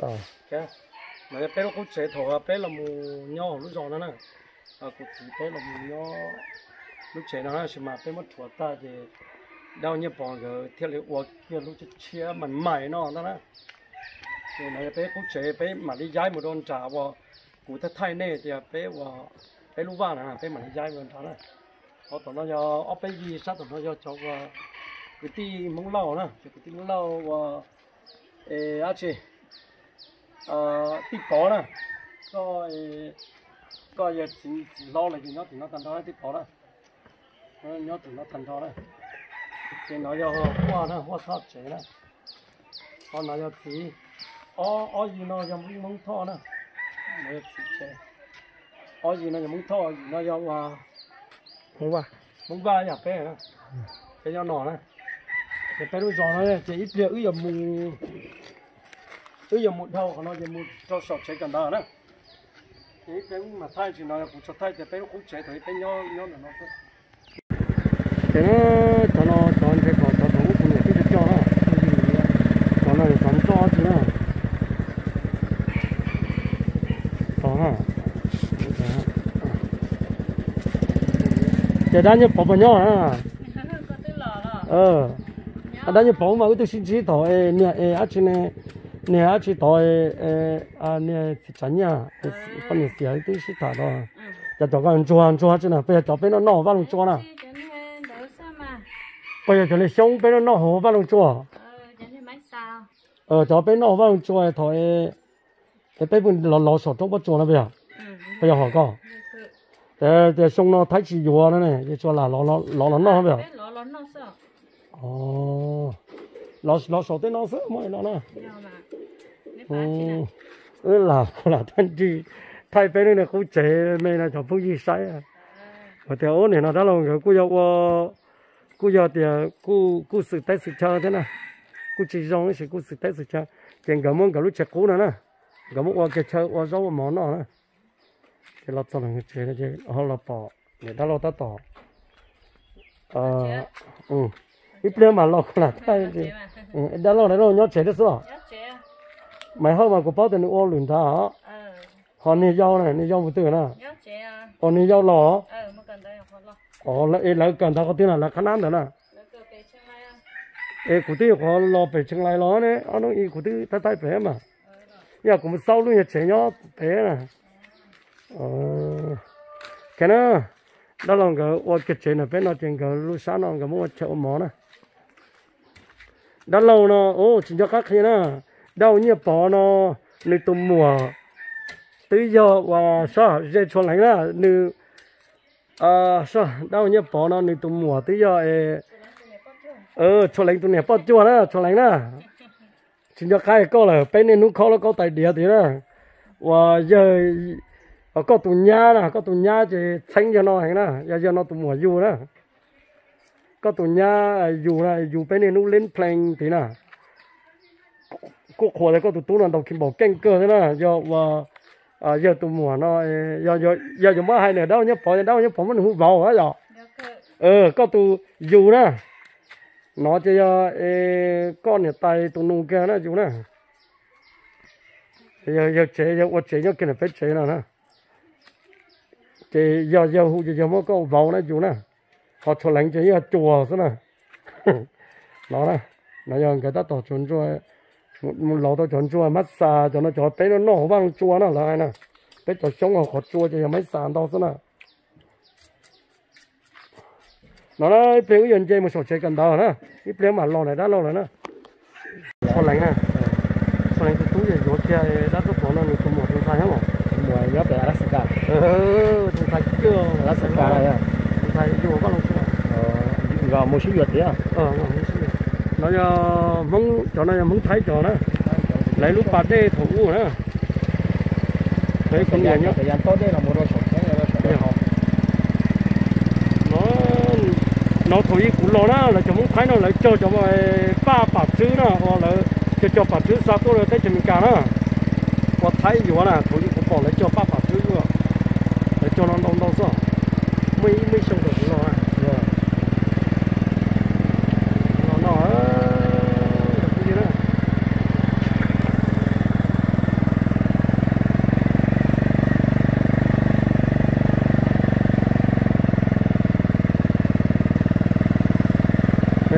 No yog peb lub qub tsev thaum peb los mus nyob hauv lub zos no na. Kuv txiv peb los mus nyob lub tsev no na, tab sis mas peb muab rhuav tag ces dab Nyiaj Pov nkawd thiaj li ua kiag lub tshiab tshiab mais mais no ntag na. Ces no yog peb qub tsev, peb mam li yaib mus rau nram uas kuv thaij thaij nej tias peb ua peb lub vaj na, peb mam li yaib mus nram na. Qhov tom no yog ob peb yig sab tom no yog cov uas kwv tij Hmoob Lauj na, cov kwv tij Hmoob Lauj uas dab tsi, Tij Pov na. Koj, koj yog txiv, txiv hlob los ces nyob tim no tag nrho na Tij Pov na. Nyob tim no tag nrho na. Ces no yog Huaj na, Huaj Thoj tsev na. Ho no yog txiv, ob yig no yog Hmoob Thoj na. Ob yig no yog Hmoob Thoj, yim no yog ua Hmoob Vaj, yog peb na. Ces nyob no na, ces peb lub zos no ces ib pliag wb yuav mus, wb yuav mus dhau qhov no ces mus rau saum tsev kawm ntawv na. Ces ib pliag wb mam thaij, tsis no kuv tsuas thaij tias peb lub qub tsev thaum peb nyob nyob ntawm no xwb. Ces cov no cov ntshe kom cov thaum ub kuv niam twb coj coj na. Cov no yog cov nroj tsi na. Ces dab Nyiaj Pov puas nyob na? Dab Nyiaj Pov mas wb twb sib ntsib thaum niag es dab tsi ne, niag dab tsi tod, niag txiv Tsav Nyiaj, poj niam xiam twb sib tham tod. Cov cov ko ntsuag ntsuag tsi na, puas yog cov peb noj noj Vaj Loog Tsua na? Puas yog cov niag xyoob peb noj noj hauv Vaj Loog Tsua? Cov peb noj hauv Vaj Loog Tsua thaum es peb pw los los saum roob pob tsuas no puas yog? Puas yog hom ko? Tias xyoo no thaib tsis yuav no ne, ces tsuas lam los los noj puas yog? Los saum tej no xwb muaj no na. Wb lam lam thaij nrig, thaij peb lub niag qub tsev me no cov phooj ywg saib. Hais tias ub, nim no dab laug nkawd kuj yog ua, kuj yog tias kuj xwm teb xwm chaw thiab na, kuj tsis zoo tab sis kuj xwm teb xwm chaw, ces nkawd muab nkawd lub tsev qub no na, nkawd muab ua kiag chaw ua zaub ua mov noj na. Ces los txog ntawm tsev no ces ho los pom niam dab laug tab tom, ib pliag mam los kuv lam thaij. Dab laug, dab laug nyob tsev thiab xwb los? Maiv Hawj mas kuv paub tias nws ua lwm nrad os. Ho niag yau na, niag yau mus twg na? Os, niag yau los? Os, lawv kawm ntawv qhov twg na, lawv qhab nab ntawd na? Es kuv twb nyuam qhuav los pem Tsheej Lais los ne, ob hnub ib kuv twb thaij thaij pem mas. Yog kuv mus xauj lub nyuag tsev nyob pem na. Khe na, dab laug nkawd ua kiag tsev ntawm peb no ces nkawd lub sab no nkawd muab ua chaw ua mov na. Dab laug no, tsis nco qab qhia na, dab laug Nyiaj Pov no, nws tus muam twb yog uas sab ze Tshua Leev na, nws, dab laug Nyiaj Pov no nws tus muam twb yog, Tshua Leev tus niam poj cuag na, Tshua Leev na. Tsis nco qab koj lawm, peb niaj hnub khob lub kaub tais diav tid na. Uas yawg, koj tus nyab na, koj tus nyab ces txheeb yawg no heev na, yog yawg no tus muam yug na. Koj tus nyab yug na, yug peb niaj hnub leb plees tid na. Kuj qhuas tias koj tus tub no ntaus kis npaum keej kawg thiab na, yog uas yawg tus muam no, yog yuav muab hais nws dab laug Nyiaj Pov, dab laug Nyiaj Pov muab nws hu vauv na yom. Koj tus yug na, no ces yog koj niam tais tus nus kiag na yug na. Yawg tsev, yawg ua tsev nyob kiag ntawm peb tsev no na. Ces yog yawg hu ces yawg muab koj vauv na yug na. Ho Tshua Leev ces yog cuas xwb na. No, no yog nkawd tab tom tsuas ntsuag, mus laus tau cov ntsuag mab xas, cov no cov peb noj noj hauv Vaj Loog Tsua na lawv hais na. Peb cov xyoob hauv qhov tsua ces yog mab xas ntau xwb na. No na, ib pliag wb yuav nce mus saum tsev kawm ntawv na, ib pliag mam los ntawm dab laug lawm na. Tshua Leev na, Tshua Leev tus tub yog yuav kiag dab tub pov no nws tus muam tus ntxhais nyob los? Tus muam nyob pem Alaska. Tus ntxhais kiag Alaska, tus ntxhais yug Vaj Loog Tsua. Nkawd mus sib yuav tiag. No yog Hmoob, cov no yog Hmoob Thaib cov na. Lawv lub pas dej thaum ub na. Lawv kuv niam nyob. No thaum ub kuv los na, lawv cov Hmoob Thaib no lawv cog cov paj pam tswb na, uas lawv cog cog pam tswb xa tuaj teb chaws Amelikas na. Ua Thaib yuav na, thaum ub kuv pom lawv cog paj pam tswb, lawv cog no ntau ntau xwb. Muaj ib, muaj ib xyoo thaum kuv los na. Los no, no, no, no, no,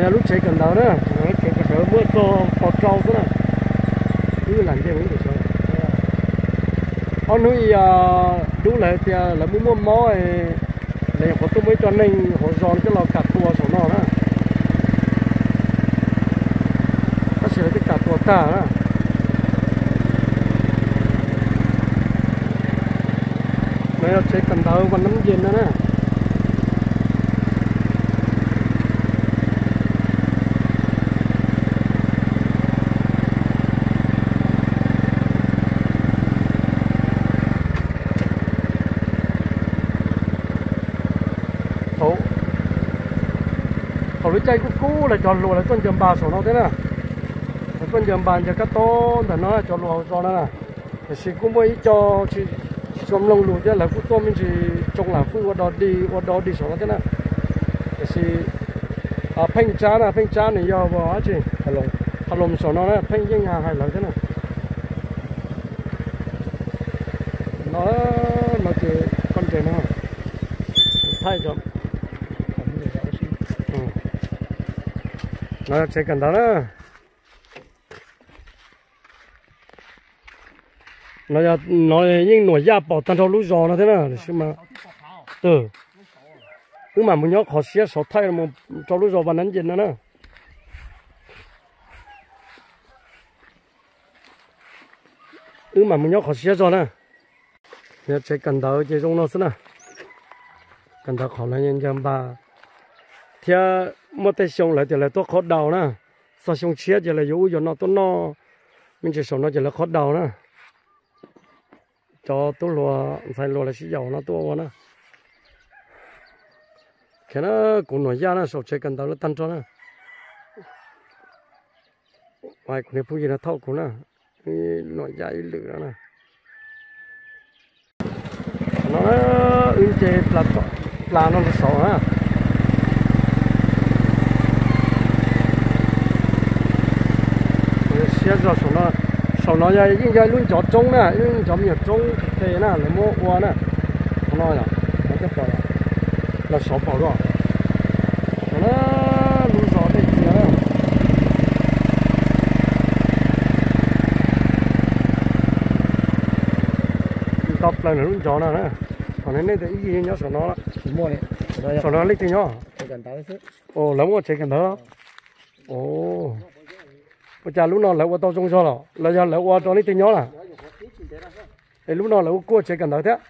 Yog lub tsev kawm ntawv na, sawv muab txog pos rau xwb na. Wb lam nce mus ntawm sawv. Ob hnub ib yam dub lawv tias lawv muaj muaj mob, lawv nyuam qhuav tuaj muaj ib co neeg hauv zos coj los kam tua saum no na. Tab sis lawv twb kam tua tag na. No yog tsev kawm ntawv Vas Nab Yes no na. Thaum lub caij kub kub lawv cov hluas lawv tuaj ncaws npas saum no thiab na. Lawv tuaj ncaws npas ncaws kab tob ntawm no cov hluas hauv zos no na. Tiam sis kuj muaj ib co tsis tshua mloog lus thiab lawv kuj tuaj me ntsis tsoo lam fwj ua dog dig ua dog dig saum no thiab na. Tiam sis Pheej Tsab na, Pheej Tsab nws yog dab tsi, Hab Loos saum no na, Pheej yeej hais lawv thiab na. No, no ces koj ntses no thaij. No yog tsev kawm ntawv na. No yeej nuam yaj pom tag nrho lub zos no thiab na. Wb mam mus nyob qhov siab saud thaij mus rau lub zos Vas Nab Yes no na. Wb mam mus nyob qhov siab zog na. Yog tsev kawm ntawv ces zoo no xwb na. Kawm ntawv qhov lawv ncaws npas thiab muaj tej xyoo lawv tias lawv tuaj qhob daus na. Txog xyoo tshiab ces lawv yuav ub yuav no tuaj noj. Me ntsis saum no ces lawv qhob daus na. Cov tub hluas ntxhais hluas lawv sib yaum no tuaj ua na. Kuv nuam yaj na saum tsev kawm ntawv lawv tag nrho na. Kuv niag phooj ywg no thauj kuv na. Nuam yaj ib lwm no na. No wb nce plas no rau saud na. Siab zog saum no, saum no yeej yog ib lub ncov roob na, ib lub ncov me nyuam roob qis qis na lawv muab ua na. Qhov no yog, lawv saud pom dua. No na, lub zos dej txias na. Tau plaws ntawm lub ncov no na. Thaum nej ib tug ib yig nyob saum no, saum no leej twg nyob? Lawv muaj tsev kawm ntawv. Ua cas lub no lawv ua tau zoo zog los los yog lawv ua rau leej twg nyob na? Es lub no lawv ua kuaj tsev kawm ntawv thiab.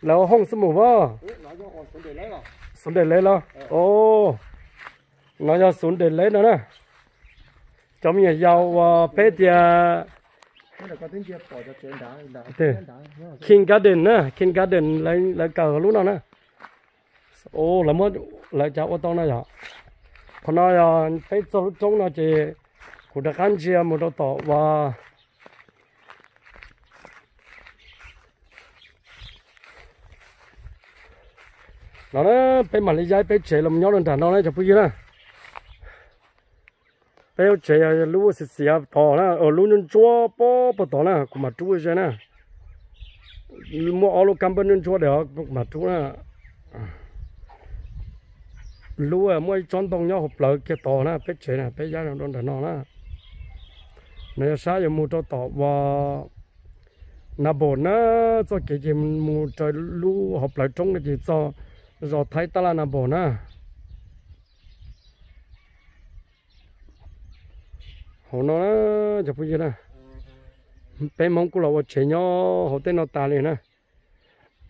Lawv ua hooj xwb mus as. Xub ntes lev los? No yog xub ntes lev no na. Cov me nyuam yaus uas peb tias kindergarten na, kindergarten lawv kawm lub no na. Lawv muab, lawv cas ua tau no yog. Qhov no yog peb txog lub roob no ces kuv rov qab ntsia mus rau tom uas no na, peb mam li yaib peb tsev los nyob rau nram no na cov phooj ywg na. Peb lub tsev lub xiav xiav tod na, lub ntsuab ntsuab pob puag tod na, kuv mam rub ze na. Muaj ob lub kab npab ntsuab ntsuab ntsuab de kuv mam rub na. Lub muaj ib tsob ntoo nyob hauv plawv kiag tod na, peb tsev na, peb yaib rau nram no na. No yog sab yuav mus rau tom uas Nabos na, txoj kev ces mus raws lub hauv plawv roob no ces txog zos Thaib tab laj Nabos na. Hauv no na, cov phooj ywg na, peb Hmoob kuj los ua tsev nyob hauv tej no tas li na.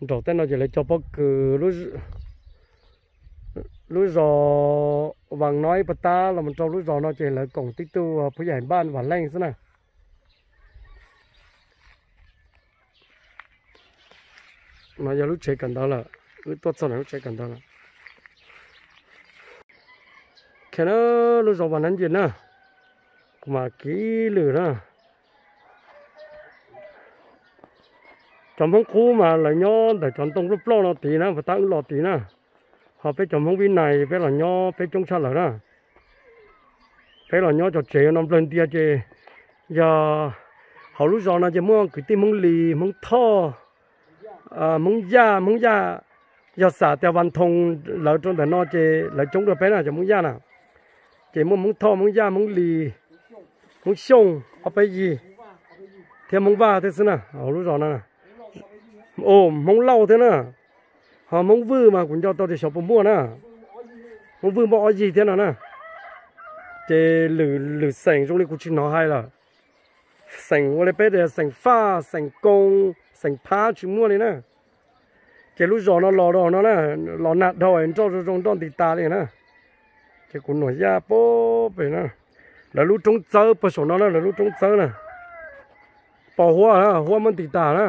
Nraum tej no ces lawv cog pob kws, lub zos Vas Nab Yes puag ta los rau lub zos no ces lawv koom tib tug Phub Yais Npaj Vam Leej xwb na. No yog lub tsev kawm ntawv lawm, wb tuaj txog ntawm lub tsev kawm ntawv lawm. Khe na, lub zos Vas Nab Yes na, kuv mam kiv lwm na. Cov Hmoob qub mas lawv nyob ntawm cov ntoo ploj ploj no tid na, puag ta wb los tid na. Ho peb cov Hmoob Vib Nais peb los nyob peb coob tshaj lawm na. Peb los nyob cov tsev no nplawg ntiag ces yog hauv lub zos no ces muaj kwv tij Hmoob Lis, Hmoob Thoj, Hmoob Yaj, Hmoob Yaj. Yog xam tias Vas Thoos lawv rau ntawm no ces lawv coob dua peb na cov Hmoob Yaj na. Ces muaj Hmoob Thoj, Hmoob Yaj, Hmoob Lis, Hmoob Xyooj ob peb yig, thiab Hmoob Vaj thiab xwb na, hauv lub zos no. Hmoob Lauj thiab na, ho Hmoob Vwj mas kuv nco tau tias xyov puas muaj na. Hmoob Vwj muaj ob yig thiab no na. Ces lwm, lwm xeem zoo li kuv tsis hnov hais lawm. Xeem ua li peb tias xeem Faj, xeem Koo, xeem Phab tsis muaj li na. Ces lub zos no los rau no na, los nag dhau nroj zoo zoo nroj nti tas li na. Ces kuv nuam yaj pem na, lawv lub roob txawb pem saum no na, lawv lub roob txawb na. Pos huab, huab muab nti tas na.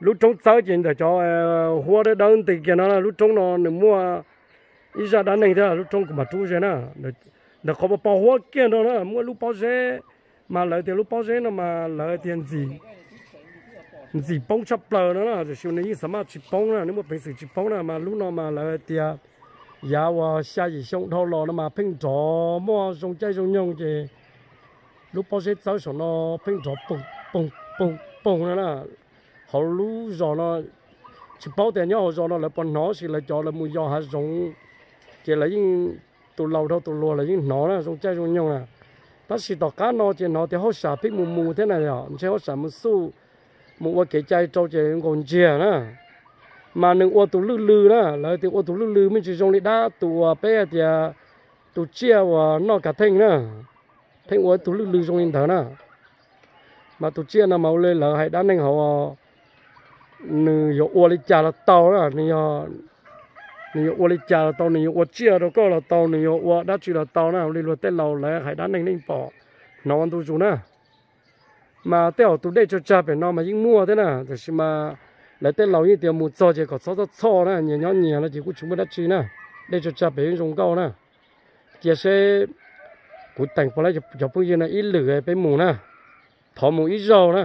Lub roob txawb ces ntawm cov huab dawb dawb nti kiag no, lub roob no nws muaj ib zaj dab neeg thiab, lub roob kuv mam rub ze na. Ntawm qhov pos huab kiag no na muaj lub pob zeb, mas lawv tias lub pob zeb no mas lawv tias ntxim poob tshaj plaws no na, tiam sis nws yeej xav maj tsis poob na, nws muaj peev xwm tsis poob na, mas lub no mas lawv tias yav uas xya yim xyoo dhau los no mas pheej nrov muaj zoo caij zoo nyoog ces lub pob zeb txawb saum no pheej nrov poog poog poog no na. Hauv lub zos no tsis paub tias nyob hauv zos no lawv puas hnov, sis lawv cov lawv mus yos hav zoov ces lawv yeej, tus laus dhau tus luag lawv yeej hnov na, zoo caij zoo nyoog na. Tab sis tom qab no ces hnov tias hauj sam pheej mus mus thiab na, yog ntshe hauj sam mus xuj mus ua kev cai rau ces nkaus ntsiag na. Mas nws ua tus lwj lw na, lawv tias ua tus lwj lw me ntsis zoo li dab tus uas peb hais tias tus tsiaj uas noj kav theej na, pheej ua tus lwj lw zoo li ntawd na. Mas tus tsiaj no mas ua li lawv hais dab neeg hauv, nws yuav ua li cas los tau na, nws yuav ua li cas los tau, nws yuav ua tsiaj rau koj los tau, nws yuav ua dab tsi los tau na, ua li luag tej laus lawv hais dab neeg nej pom hnov ua ntu zus na. Mas tej zaum tus dej tsag tsag pem no mas yeej muaj thiab na, tiam sis mas lawv tej laus yeej tias mus txog ces kom txhob txhob txhoj na, nyias nyob nyias no ces kuj tsis muaj dab tsi na. Dej tsag tsag pem yeej zoo nkauj na. Cia seb kuv teem pom lawv cov phooj ywg no ib lwm peb mus na, thov mus ib zaug na.